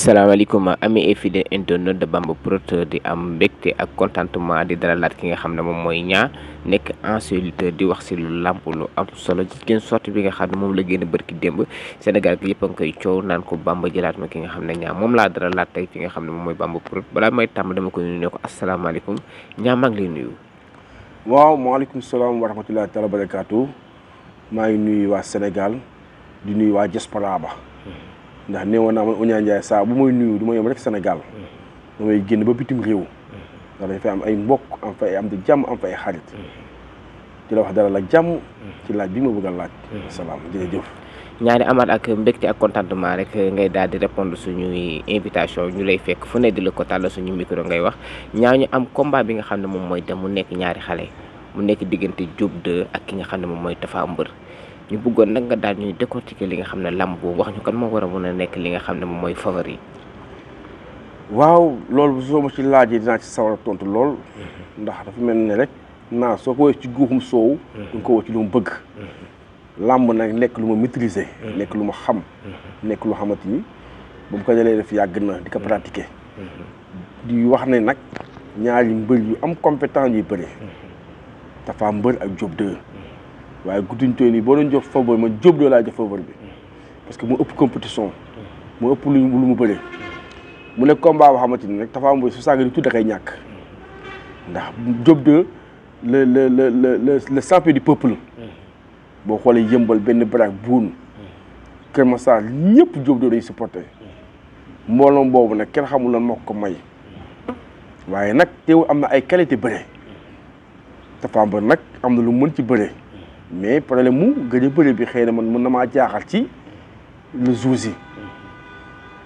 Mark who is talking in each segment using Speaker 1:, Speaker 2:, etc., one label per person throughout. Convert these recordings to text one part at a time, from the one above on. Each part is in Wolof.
Speaker 1: salaamaaleykum ami et fidèle internaute de Bamba Prod di am mbégte ak contentement di dalalaat ki nga xam ne moom mooy Niang nekk ancien lutteur di wax si lu làmb lu am solo ci gën sorti bi nga xam ne moom la génn bërki démb Sénégal gi yëpp a ngi koy coow naan ko Bamba jëlaat ma ki nga xam ne Niang moom laa dalalaat tey fi nga xam ne moom mooy Bamba Prod balaa may tàmm dama ko nuyu ne ko asalaamaaleykum Niang maa ngi lay nuyu.
Speaker 2: waaw maaleykum salaam wa rahmatullahi taala barakaatu maa ngi nuyu waa Sénégal di nuyu waa diaspora ba ndax nee woon naa man Ouniang Ndiaye saa bu may nuyu du ma yem rek Sénégal damay génn ba bitim réew ndax dañ fay am ay mbokk am fa ay am di jàmm am fa ay xarit di la wax dara la jàmm ci laaj bi ma bëgg a laaj. salaam jërëjëf.
Speaker 1: ñaari amaat ak mbégte ak contentement rek ngay daal di répondre suñuy invitation ñu lay fekk fu ne di la ko tàll suñu micro ngay wax ñaa ñu am combat bi nga xam ne moom mooy dem mu nekk ñaari xale mu nekk diggante Diop 2 ak ki nga xam ne moom mooy Tapha Mbeur ñu bëggoon nag nga daal ñuy décortiquer li nga xam ne làmb boobu wax ñu kan moo war a mën a nekk li nga xam ne moom mooy favori.
Speaker 2: waaw loolu soo ma ci laajee dinaa ci sawar a tontu lool ndax dafa mel ne rek naa soo ko woo ci guuxum soow du ko woo ci lu mu bëgg. làmb nag nekk lu ma maîtriser. nekk lu ma xam. nekk lu xamante ni ba mu ko dalee def yàgg na di ko pratiquer. di wax ne nag ñaari mbër yu am compétence yu bëri. Tapha Mbeur ak Diop 2. waaye gudduñ tooy nii boo doon jox faveur man Diop 2 laa jox faveur bi parce que mu ëpp compétition mu ëpp lu mu bëri mu nekk combat boo xamante ni nag Tapha Mbeur su saaga di tudd akay ñàkk ndax Diop 2 le champion du peuple boo xoolee yëmbal benn baraak buun Kër Massar ñëpp Diop 2 day supporté mbooloom boobu nag kenn xamul lan moo ko may waaye nag teewul am na ay qualité bëre Tapha Mbeur nag am na lu mën ci bëre mais problème mu gëj a bëre bi xëy na man mën na maa jaaxal ci le jour yi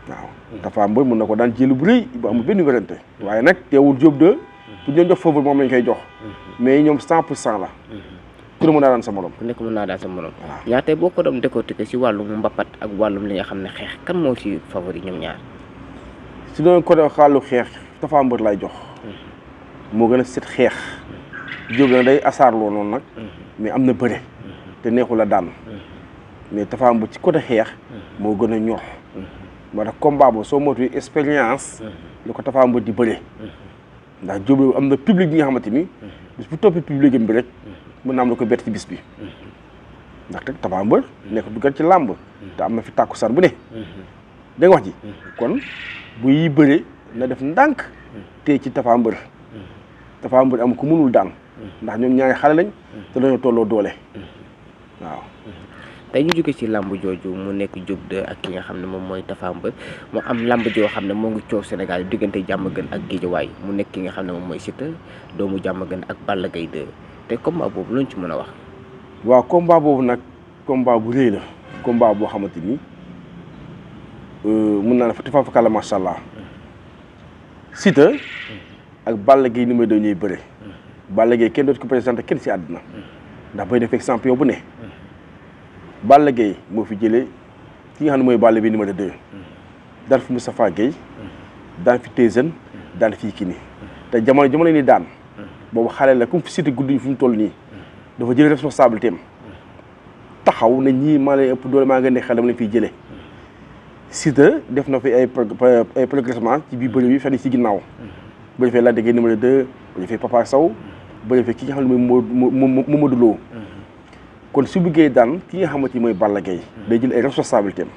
Speaker 2: waaw Tapha Mbeur mën na ko daan jëlu bu rëy ba amul benn wérante waaye nag teewul Diop 2 pour ñu jox faveur moom lañ koy jox mais ñoom 100% la ku ne mën naa daan sa morom.
Speaker 1: ku nekk mën naa daan sa morom. waaw ñaata boo ko doon décortiquer si wàllum mbapat ak wàllum li nga xam ne xeex kan moo ci favori ñoom ñaar.
Speaker 2: si doon ko def xaalu xeex Tapha Mbeur lay jox moo gën a set xeex Diop nag day asaarloo noonu nag mais am na bëre te neexul la daan mais Tapha Mbeur ci côté xeex moo gën a ñor moo tax combat boobu soo moytuwul expérience lu ko Tapha Mbeur di bëre ndax Diop am na public bi nga xamante ni bis bu toppee public bi rek mën na am la ko bett ci bis bi ndax teg Tapha Mbeur nekk duggat ci làmb te am na fi tàkkusaan bu ne da nga wax ji kon bu yi bëre na def ndànk te ci Tapha Mbeur Tapha Mbeur am ku mënul daan ndax ñoom ñaari xale lañ te dañoo tolloo doole waaw.
Speaker 1: tey ñu jóge ci làmb jooju mu nekk Diop 2 ak ki nga xam ne moom mooy Tapha Mbeur mu am làmb joo xam ne moo ngi coow Sénégal diggante Diamaguène ak Guédiawaye mu nekk ki nga xam ne moom mooy Siteu doomu Diamaguène ak Balla Gaye 2 te combat boobu luñ ci mën a wax.
Speaker 2: waaw combat boobu nag combat bu rëy la combat boo xamante ni mën naa ne fa Tapha fakala macha allah Siteu ak Balla Gaye numéro 2 ñuy bëre. Balla Gaye kenn dootu ko présenté kenn si àddina ndax bay def fekk champion bu ne Balla Gaye moo fi jëlee ki nga xam ne mooy Balla Gaye numéro 2 daan fi Moustapha Gueye daan fi Tyson daan fi Yékini te jamono ni daan boobu xale la comme fi Siteu guddi fi mu toll nii dafa jëlee responsabilité am taxaw na ñii maa lay ëpp doole maa nga ne xel dama leen fiy jëlee Siteu def na fi ay progressement ci biir bëri bi fan yi ci ginnaaw bu defee Lac de Guiers numéro 2 bu defee Papa Sow bu defee ki nga xam ne mooy Mamadou Lo kon su bëggee daan ki nga xamante ni mooy Balla Gaye day jël ay responsabilité am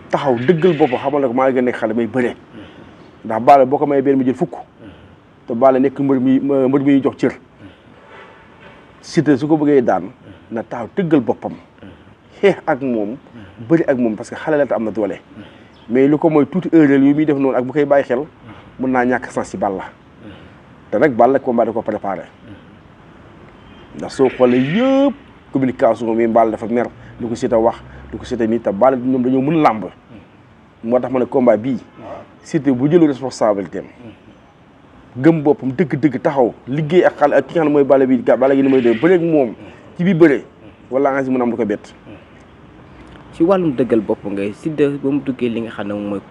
Speaker 2: taxaw dëggal boppam xamal ne ko maa ngi nekk xale may bëre ndax Balla boo ko may benn mu jël fukk te Balla nekk mbër mi jox cër Siteu su ko bëggee daan na taxaw dëggal boppam xeex ak moom bëri ak moom parce que xale la te am na doole mais lu ko mooy tuuti erreur yu muy def noonu ak bu koy bàyyi xel mën naa ñàkk sens ci Balla te nag Balla combat da ko préparé ndax soo xoolee yëpp communication bi Balla dafa mer lu ko Siteu wax lu ko Siteu nii te Balla ñoom dañoo mën làmb moo tax ma ne combat bii Siteu bu jëlu responsabilité am gëm boppam dëgg-dëgg taxaw liggéey ak xale ak ki nga xam ne mooy Balla bi Balla gi ni mooy dee bëreeg moom ci biir bëre wala nga si mën a am lu ko bett.
Speaker 1: ci wàllum dëggal bopp ngay Siteu ba mu duggee li nga xam ne moom mooy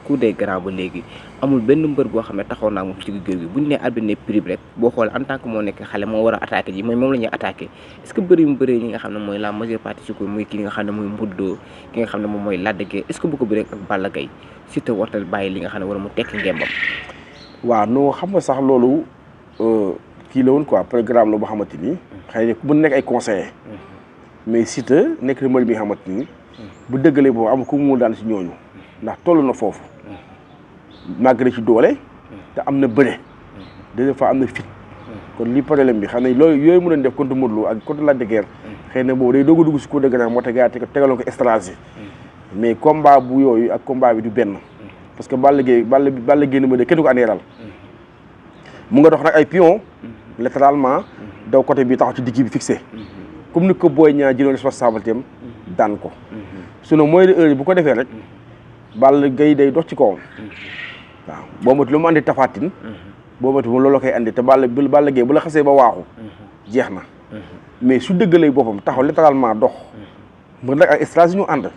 Speaker 1: cour des grands ba léegi amul benn mbër boo xam ne taxaw naa moom ci géew gi bu ñu nee arbitre ne prix rek boo xoolee en tant que moo nekk xale moo war a attaqué ji mooy moom la ñuy attaqué est-ce que bëri mu bëree ñi nga xam ne mooy la majeure partie ci ko muy ki nga xam ne mooy Modou Lo ki nga xam ne moom mooy Lac de Guiers est-ce que bu ko bëree ak Balla Gaye Siteu wartal bàyyi li nga xam ne wala mu tekki ngembam.
Speaker 2: waaw non xam nga sax loolu kii la woon quoi programme la boo xamante ni xëy na ku mën nekk ay conseillers mais Siteu nekk na mbër bi nga xamante ni bu dëggalee boobu amul ku mu daan si ñooñu ndax toll na foofu màgg na ci doole te am na bëre deuxième fois am na fit kon li problème bi xam ne loolu yooyu mu doon def contre Modou Lo ak contre Lac de Guiers xëy na boobu day doog a dugg si cour de gannaaw moo tax gars yi tegaloon ko stratégie mais combat bu yooyu ak combat bi du benn parce que Balla Gaye numéro 2 kenn du ko aneeral mu nga dox nag ay pion latéralement daw côté bi taxaw ci digg bi fixé comme ni ko Boy Niang jëloon responsabilité am daan ko sinon mooy de heure bu ko defee rek Balla Gaye day dox ci kawam waaw boo matu lu mu andi tafaatin boo matu loolu la koy andi te Balla Gaye bu la xasee ba waaxu jeex na mais su dëggalee boppam taxaw latéralement dox mën nag ak stratégie ñu ànd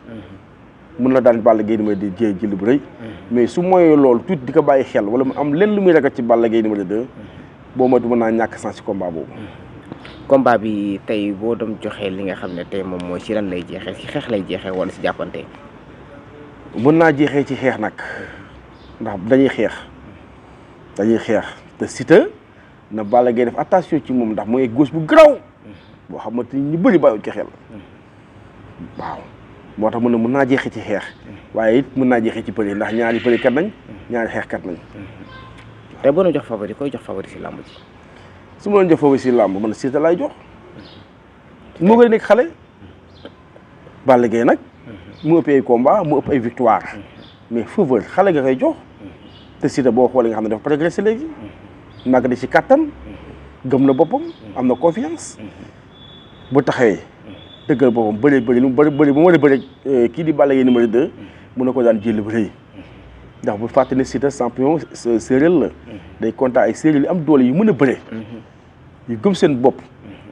Speaker 2: mën la daan Balla Gaye numéro 2 di jël bu rëy mais su mooyee loolu tuuti di ko bàyyi xel wala mu am lenn lu muy ragal ci Balla Gaye numéro 2 boo matu mën naa ñàkk sens ci combat boobu.
Speaker 1: combat bi tey boo doon joxee li nga xam ne tey moom mooy ci lan lay jeexee ci xeex lay jeexee wala ci jàppante.
Speaker 2: mën naa jeexee ci xeex nag ndax dañuy xeex te Siteu na Balla Gaye def attention ci moom ndax mooy gauche bu garaaw boo xamante ni ñu bëri bàyyiwuñ ko xel waaw moo tax mën naa jeexee ci xeex waaye it mën naa jeexee ci bëri ndax ñaari bëri kat nañ ñaari xeex kat nañ.
Speaker 1: tey boo doon jox favori koy jox favori si làmb ji.
Speaker 2: su ma doon jox favori si làmb man Siteu laay jox moo gën a nekk xale Balla Gaye nag mu ëpp ay combat mu ëpp ay victoire mais favori xale nga koy jox te Siteu boo xoolee nga xam ne dafa progressé léegi màgg na ci kàttan gëm na boppam am na confiance bu taxawee dëggal boppam bëri lu mu bëri bu ma war a bëri kii di Balla Gaye numéro 2 mun na ko daan jël bu rëy ndax bu fàtte ne Siteu champion séeréer la day contact ay séeréer yu am doole yu mën a bëre yu gëm seen bopp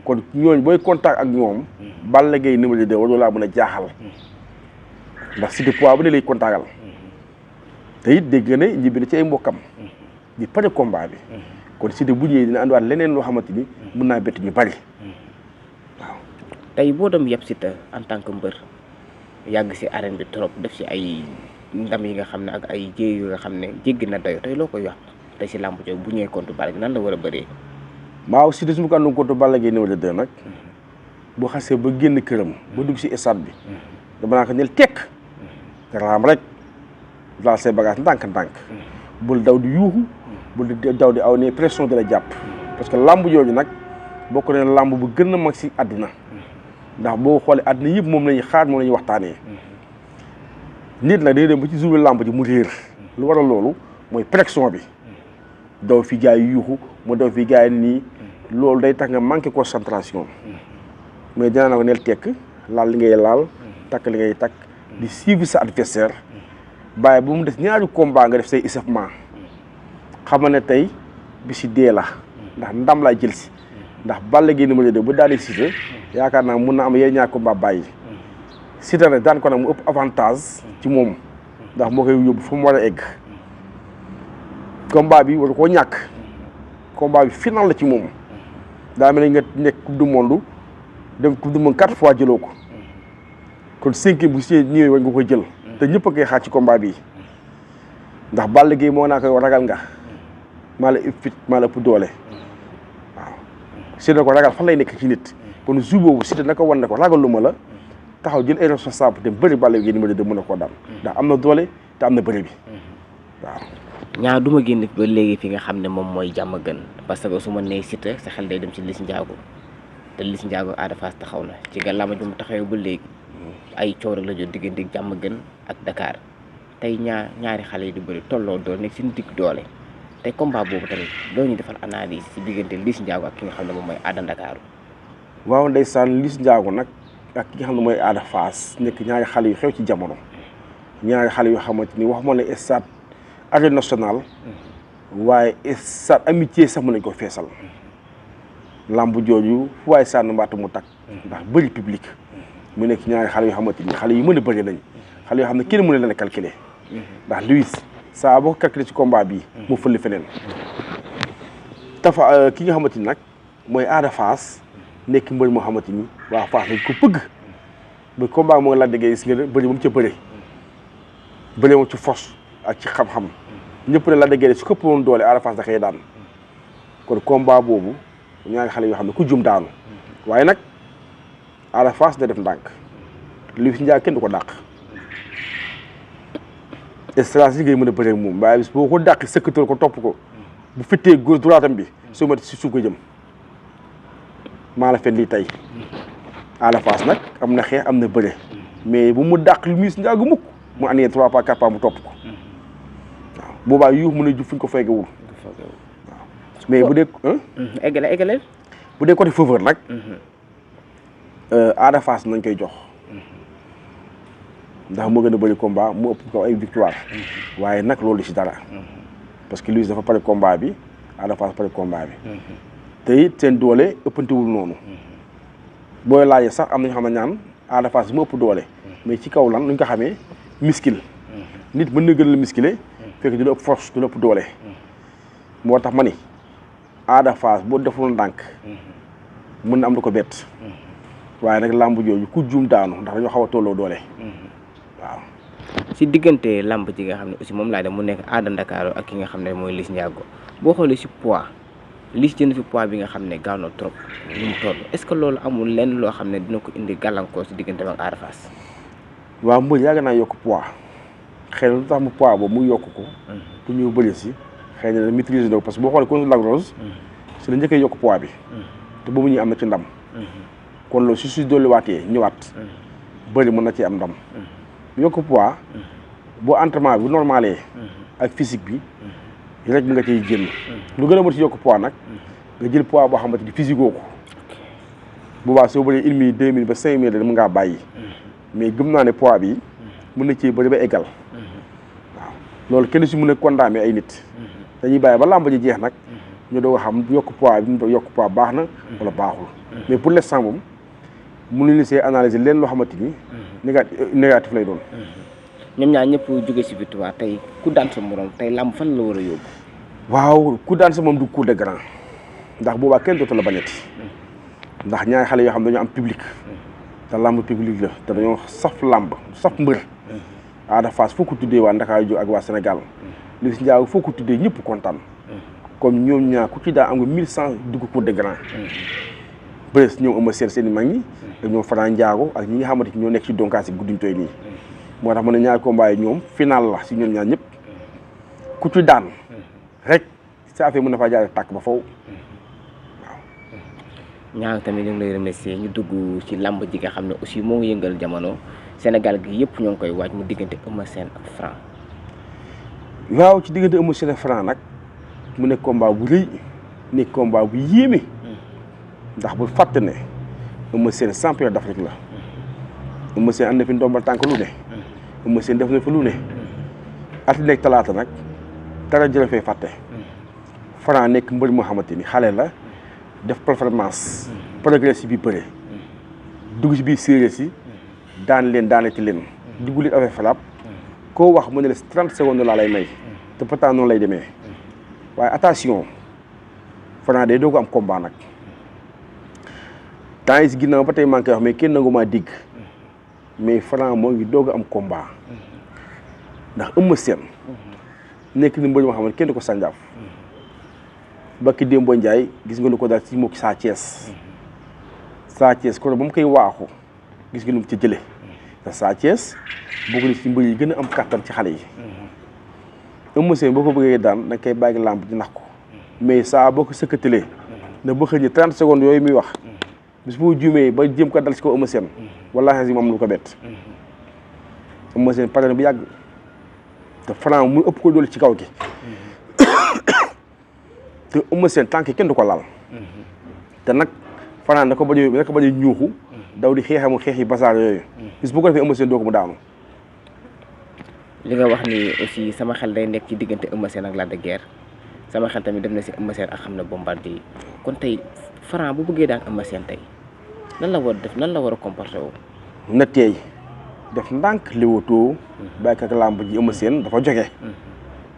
Speaker 2: kon ñooñu booy contact ak ñoom Balla Gaye numéro 2 waroo laa mën a jaaxal ndax Siteu poids bu ne lay contactal te it dégg nga ne ñibbi na ci ay mbokkam di pare combat bi kon Siteu bu ñëwee dina andiwaat leneen loo xamante ni mën naa bett ñu bari waaw.
Speaker 1: tey boo dem yëpp Siteu en tant que mbër yàgg si arène bi trop def si ay ndam yi nga xam ne ak ay jéey yu nga xam ne jéggi na dayo tey loo koy wax tey si làmb jooju bu ñëwee contre Balla Gaye nan la war a bëree.
Speaker 2: waaw Siteu su ma ko àndoon contre Balla Gaye numéro 2 nag bu xasee ba génn këram ba dugg si stade bi dama naa ko nel tekk raam rek laal say bagage ndànk-ndànk bul daw di yuuxu bul di daw di aw ne pression de la jàpp parce que làmb jooju nag bokk na làmb bu gën a mag si àddina ndax boo xoolee àddina yëpp moom lañuy xaar moom la ñuy waxtaanee nit nag day dem ba ci jour làmb ji mu réer lu waral loolu mooy pression bi daw fi gaay yi yuuxu mu daw fi gaay yi nii loolu day tax nga manqué concentration mais dinaa na ko neel tekk laal li ngay laal takk li ngay takk di suivre sa adversaire bàyyi ba mu des ñaari combat nga def say échauffement xam ne tey bi si dee la ndax ndam laa jël si ndax Balla Gaye numéro 2 bu daanee Siteu yaakaar naa mun na am yeneen ñaari combat bàyyi Siteu nag daan ko nag mu ëpp avantage ci moom ndax moo koy yóbbu fu mu war a egg combat bi waru koo ñàkk combat bi final la ci moom daa mel ni nga nekk coupe du monde dem coupe du monde 4 fois jëloo ko kon 5e bu si ñëwee war nga koy jël te ñëpp a koy xaar ci combat bi ndax Balla Gaye moo naa koy ragal nga maa la ëpp fit maa la ëpp doole waaw Siteu ko ragal fan lay nekk ci nit kon jour boobu Siteu na ko wan ne ko ragaluma la taxaw jël ay responsable te bëri Balla Gaye numéro 2 mën na koo daan ndax am na doole te am na bëri bi waaw.
Speaker 1: ñaar du ma génn ba léegi fi nga xam ne moom mooy jàmm gën parce que su ma nee Siteu sa xel day dem ci Liss Ndiago te Liss Ndiago Ada Fass taxaw na ci gàllaama ju mu taxawee ba léegi ay coow rek la jot diggante jàmm gën ak Dakar tey ñaari xale yi di bëri tolloo doole nekk seen digg doole tey combat boobu tamit doo ñu defal analyse ci diggante Liss Ndiago ak ki nga xam ne moom mooy Ada Ndakaaru.
Speaker 2: waaw ndeysaan Liss Ndiago nag ak ki nga xam ne mooy Ada Fass nekk ñaari xale yu xew ci jamono ñaari xale yoo xamante ni wax ma ne stade arène nationale waaye stade amitié sax mën nañ ko feesal lamb jooju fu waaye sànn mbaata mu takk ndax bëri public mu nekk ñaari xale yoo xamante ni xale yu mën a bëri lañ xale yoo xam ne kenn mën na leen a calculer ndax Luis saa boo ko calculer ci combat bi mu fëlli feneen Tafa ki nga xamante ni nag mooy Ada Fass nekk mbër moo xamante ni waa Fass lañ ko bëgg ba combat moo la déggee gis nga bëri moom ca bëri moom ci force ak ci xam-xam ñëpp ne la déggee su këpp woon doole Ada Fass da koy daan kon combat boobu ñaari xale yoo xam ne ku jum daanu waaye nag Ada Fass da def ndànk Luis Ndiago kenn du ko dàq stratégie ngay mën a bëre ak moom waaye bis boo ko dàq sëkkatal ko topp ko bu fittee góor droitam bi soo mat si suuf ko jëm maa la fen lii tey Ada Fass nag am na xeex am na bëre mais bu mu dàq Luis Ndiago mukk mu année 3 pas 4 pas mu topp ko waaw boobaa yuux mën a jub fu ñu ko feegewul waaw mais bu dee
Speaker 1: eggale
Speaker 2: bu dee côté faveur nag Ada Fass nañ koy jox ndax moo gën a bëri combat mu ëpp ko ay victoire waaye nag loolu ci dara parce que Luis dafa pare combat bi Ada Fass pare combat bi te it seen doole ëppantewul noonu booy laajee sax am nañu xam ne ñaan Ada Fass mu ëpp doole mais ci kaw lan nuñ ko xamee miskil nit mën na gën la miskile fekk du la ëpp force du la ëpp doole moo tax ma ni Ada Fass boo deful ndànk mën na am lu ko bett waaye nag làmb jooju ku juum daanu ndax dañoo xaw a tolloo doole waaw.
Speaker 1: si diggante làmb ji nga xam ne aussi moom laa dem mu nekk Ada Ndakaaru ak ki nga xam ne mooy Liss Ndiago boo xoolee si poids Liss jënd fi poids bi nga xam ne gaaw na trop ni mu toll est-ce que loolu amul lenn loo xam ne dina ko indi gàllankoor si diggante ak Ada Fass.
Speaker 2: waaw mbër yàgg naa yokk poids xëy na lu tax mu poids boobu mu yokk ko. pour ñu bëri si xëy na maîtriser do parce que boo xoolee contre Lac Rose si la njëkkee yokk poids bi te boobu ñuy am na ci ndam kon loolu su dolliwaatee ñëwaat bëri mën na ci am ndam yokk poids boo entraînement bi bu normalee ak physique bi rek nga ciy jël lu gën a mën ci yokk poids nag nga jël poids boo xamante ni physique oo ko boobaa soo bëree 1 minute 2 minutes ba 5 minutes mën ngaa bàyyi mais gëm naa ne poids bi mën na ci bëri ba égal waaw loolu kenn si mën a condamné ay nit dañuy bàyyi ba làmb ji jeex nag ñu doog a xam yokk poids bi yokk poids baax na wala baaxul mais pour l'instant moom mënuñu see analyser leen loo xamante ni négatif lay doon.
Speaker 1: ñoom ñaar ñëpp jóge si victoire tey ku daan sa morom tey làmb fan la war a yóbbu.
Speaker 2: waaw ku daan sa moom du coup de grand ndax boobaa kenn dootu la bañati ndax ñaari xale yoo xam dañoo am public te làmb public la te dañoo saf làmb saf mbër. Ada Fass foo ko tuddee waa Ndakaaru jóg ak waa Sénégal Liss Ndiago foo ko tuddee ñëpp kontaan comme ñoom ñaar ku ci daa am nga 1100 dugg coup de grand. bés ñoom ëmb seen i mag ñi ak ñoom Fara Ndiago ak ñi nga xamante ni ñoo nekk ci donkaas si guddiñ toy nii moo tax ma ne ñaari combat yi ñoom final la si ñoom ñaar ñëpp ku ci daan rek sa affaire mën na faa jaare tàkk ba faw waaw.
Speaker 1: ñaar tamit ñu ngi lay remercier ñu dugg ci làmb ji nga xam ne aussi moo ngi yëngal jamono Sénégal gi yëpp ñoo ngi koy waaj mu diggante Eumeu Sène ak Franc.
Speaker 2: waaw ci diggante Eumeu Sène ak Franc nag mu nekk combat bu rëy nekk combat bu yéeme. ndax bu fàtte ne Eumeu Sène champion d'Afrique la Eumeu Sène am na fi ndombal tànk lu ne Eumeu Sène def na fa lu ne at nekk talaata nag dara jële fay fàtte Franc nekk mbër moo xamante ni xale la def performance progrès si bi bëre dugg si biir séeréer si daan leen daanati leen dugg leen affaire falap koo wax mu ne la 30 secondes laa lay may te pourtant noonu lay demee waaye attention Franc day doo ko am combat nag temps yi si ginnaaw ba tey maa ngi koy wax mais kenn nangu maa digg mais Franc moo ngi doog a am combat ndax Eumeu Sène nekk ni mbër moo xam ne kenn du ko sànjaaf bakki Dembo Ndiaye gis nga lu ko daal ci mbokki Sa Thiès kon ba mu koy waaxu gis nga nu mu ci jëlee te Sa Thiès bokk na ci mbër yi gën a am kattan ci xale yi Eumeu Sène boo ko bëggee daan da nga koy bàyyi làmb di nax ko mais saa boo ko sëkkatalee na ba xëy 30 secondes yooyu muy wax bis boo juumee ba jéem ko dal si ko Eumeu Sène wallaahi moom lu ko bett Eumeu Sène pare na bu yàgg te Franc mu ëpp ko doole ci kaw gi te Eumeu Sène tànk kenn du ko laal te nag Franc da ko bañ a ñuuxu daw di xeexamu xeex yi basaar yooyu bis bu ko defee Eumeu Sène doo ko mu daanu.
Speaker 1: li nga wax ni aussi sama xel day nekk ci diggante Eumeu Sène ak Lac de Guiers sama xel tamit dem na si Eumeu Sène ak xam ne Bombardier kon tey Franc bu bëggee daan Eumeu Sène tey lan la war a def nan la war a comporter wu.
Speaker 2: na teey def ndànk léwatoo bàyyi ak làmb ji Eumeu Sène dafa joge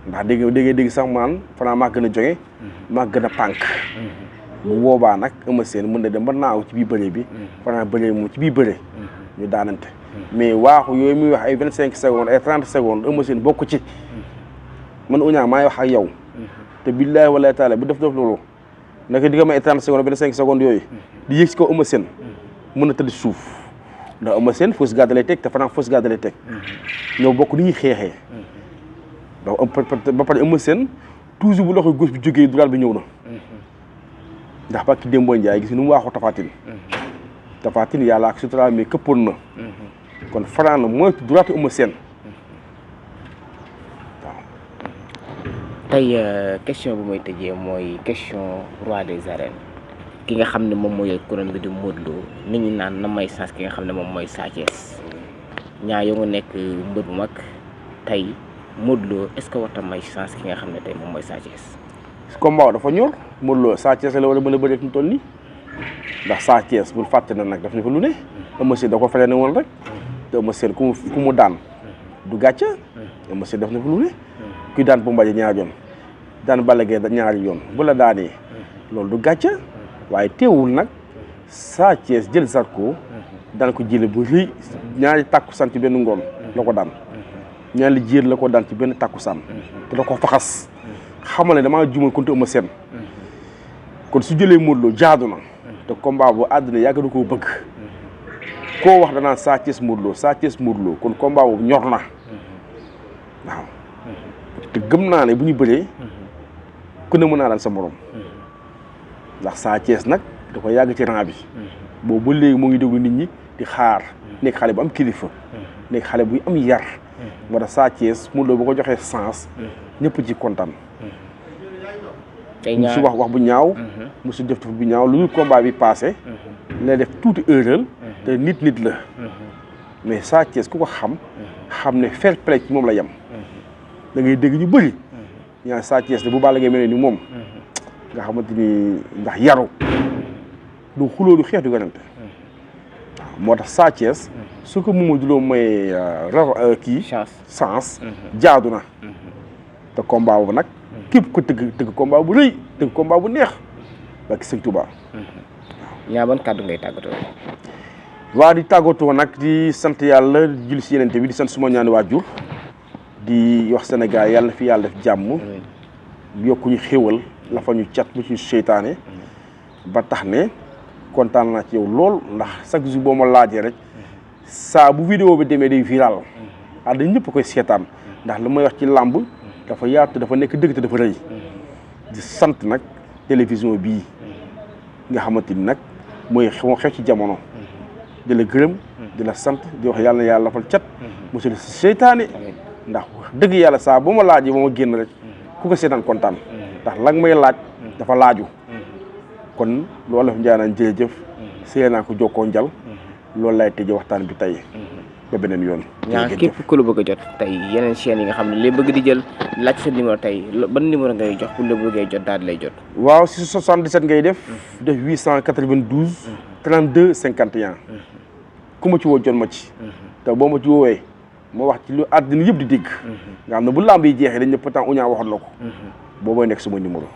Speaker 2: ndax dégg sax maan Franc maa gën a joge maa gën a pànk bu boobaa nag Eumeu Sène mën na dem ba naaw ci biir bëre bi Franc bëre moom ci biir bëre ñu daanante mais waaxu yooyu muy wax ay 25 secondes ay 30 secondes Eumeu Sène bokk ci man Ouniang maay wax ak yow te billaahi wallaahi taala bu def loolu naka di nga may ay 30 secondes 25 secondes yooyu di yéeg si kaw Eumeu Sène mën na tëdd suuf ndax Eumeu Sène fausse garde lay teg te Franc fausse garde lay teg ñoo bokk ni ñuy xeexee ba pare Eumeu Sène toujours bu loxo gauche bi jógee droite bi ñëw na ndax ba ki Demba Ndiaye gis ni mu waaxu Tapha Tine yàlla ak sutura mais këppoon na kon Franc na moytu droite Eumeu Sène waaw.
Speaker 1: tey question bu may tëjee mooy question roi des arènes ki nga xam ne moom mooy couronne bi di Modou Lo nit ñi naan na may chance ki nga xam ne moom mooy Sa Thiès ñaa yoo nga nekk mbër bu mag tey Modou Lo est-ce que warta may chance ki nga xam ne tey moom mooy Sa Thiès.
Speaker 2: combat dafa ñor Modou Lo Sa Thiès la war a mën a bëri mu toll nii ndax Sa Thiès bul fàtte na nag daf ñu ko lu ne Eumeu Sène da ko fele ne woon rek te Eumeu Sène ku mu daan du gàcce Eumeu Sène daf na ko lu ne kuy daan Bombardier ñaari yoon daan Balla Gaye ñaari yoon bu la daanee loolu du gàcce waaye teewul nag Sa Thiès jël Zarko daan ko jële bu rëy ñaari takkusaan ci benn ngoon la ko daan ñaari jéer la ko daan ci benn takkusaan te da ko faxas xamal ne damaa juumal konte Eumeu Sène kon su jëlee Modou Lo jaadu na te combat bu àdduna yàgg na koo bëgg koo wax danaa Sa Thiès Modou Lo Sa Thiès Modou Lo kon combat boobu ñor na waaw te gëm naa ne bu ñu bëree ku ne mën naa daan sa morom ndax Sa Thiès nag da ko yàgg ci rang bi boobu ba léegi moo ngi déglu nit ñi di xaar nekk xale bu am kilifa nekk xale bu am yar moo tax Sa Thiès Modou Lo bu ko joxee sens ñëpp ci kontaan musu wax bu ñaaw musu def bu ñaaw lu dul combat bi passé lay def tuuti erreur te nit la mais Sa Thiès ku ko xam ne fair play ci moom la yem da ngay dégg ñu bëri ñaa Sa Thiès de bu Balla Gaye mel ni moom nga xamante ni ndax yaru du xuloo du xeex du werante waaw moo tax Sa Thiès su ko Mamadou Lo may kii chance jaadu na te combat boobu nag képp ko tëgg combat bu rëy tëgg combat bu neex ak Sëñ Touba.
Speaker 1: ñaa ban kàddu ngay tàggatoo.
Speaker 2: waa di tàggatoo nag di sant yàlla jul si yenente bi di sant suma ñaani waajur di wax Sénégal yàlla fi yàlla def jàmm yokku ñu xéwal la fa ñu cat mu ci seytaane ba tax ne kontaan naa ci yow lool ndax chaque jour boo ma laajee rek saa bu vidéo bi demee day viral àddina ñëpp koy seetaan ndax lu may wax ci làmb dafa yaatu dafa nekk dëgg te dafa rëy di sant nag télévision bii nga xamante ni nag mooy xew ci jamono di la gërëm di la sant di wax yàlla na yàlla lafal cat mosul seytaane ndax dëgg yàlla saa ba ma laajee ba ma génn rek ku ko seetaan kontaan ndax la nga may laaj dafa laaju kon loolu la fi njaay naan jërëjëf séy naa ko jokkoo njal loolu lay tëjee waxtaan bi tey ba beneen yoon.
Speaker 1: ñaa képp ku la bëgg a jot tey yeneen chaînes yi nga xam ne li bëgg di jël laaj sa numéro tey ban numéro ngay jox pour la bëggee jot daal di lay jot.
Speaker 2: waaw si 77 ngay def 892 32 51 ku ma ci woo jot ma ci te boo ma ci woowee ma wax ci lu àddina yëpp di dégg nga xam ne bu lamb yi jeexee dañ ne pourtant Ouniang waxoon na ko boobooy nekk suma numéro.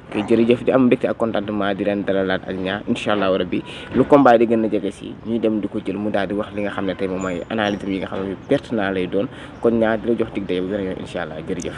Speaker 1: ok jërëjëf di am mbégte ak contentement di leen dalalaat ak ñaar incha allah rabbi lu combat di gën a jege si ñuy dem di ko jël mu daal di wax li nga xam ne tey moom mooy analyse yi nga xam ne pertinent lay doon kon ñaar di la jox dig day bu beneen yoon incha allah jërëjëf.